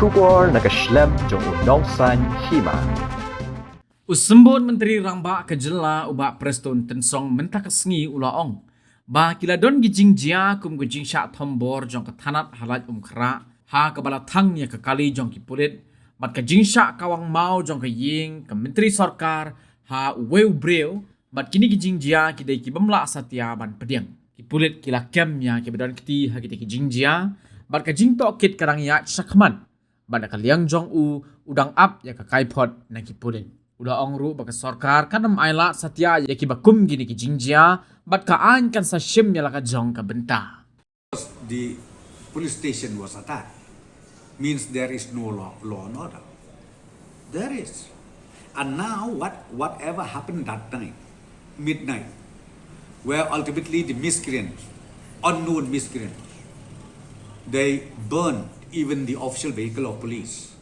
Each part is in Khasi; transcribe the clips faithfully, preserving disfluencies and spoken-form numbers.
Khubor na ka shlem jong u Nongsaiñ Hima. U Symbud Myntri Rangbah ka jylla u Bah Prestone Tynsong mynta ka sngi u la ong ba ki la don ki jingjia kum ka jingshah thombor jong ka thanat ha Laitumkhrah ha kaba la thang ïa ka kali jong ki pulit bad ka jingshah kawang maw jong ka ïing ka myntri sorkar ha uwei u briew. Bad kine ki jingjia ki dei ki bym lah satia ban pdiang. Ki pulit ki la kem ïa kiba don kti ha kine ki jingjia bad ka jingtohkit ka dang ïaid shakhmat. Bad na ka liang jong u, u dang ap ïa ka kaiphod na ki pulit. U la ong ruh ba ka sorkar kan ym ailad satia ïa kiba kum kine ki jingjia bad ka aiñ kan sa shim ïa la ka jong ka bynta. The police station was attacked. Means there is no law, law and order. There is. And now what, whatever happened that night, midnight, where ultimately the miscreants, unknown miscreants, they burned even the official vehicle of police.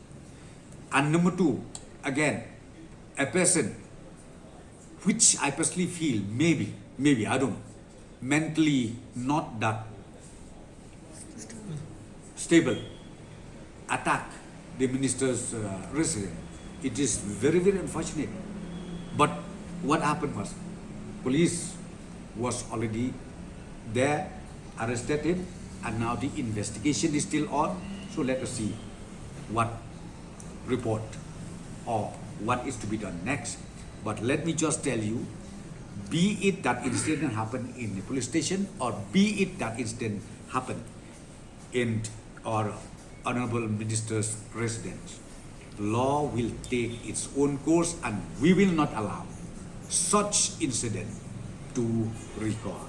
And number two, again, a person which I personally feel maybe, maybe, I don't know, mentally not that stable, attack the minister's uh, residence. It is very, very unfortunate. But what happened was, police was already there, arrested him, and now the investigation is still on. So let us see what report or what is to be done next. But let me just tell you, be it that incident happened in the police station or be it that incident happened in our honorable minister's residence, law will take its own course and we will not allow such incident to recur.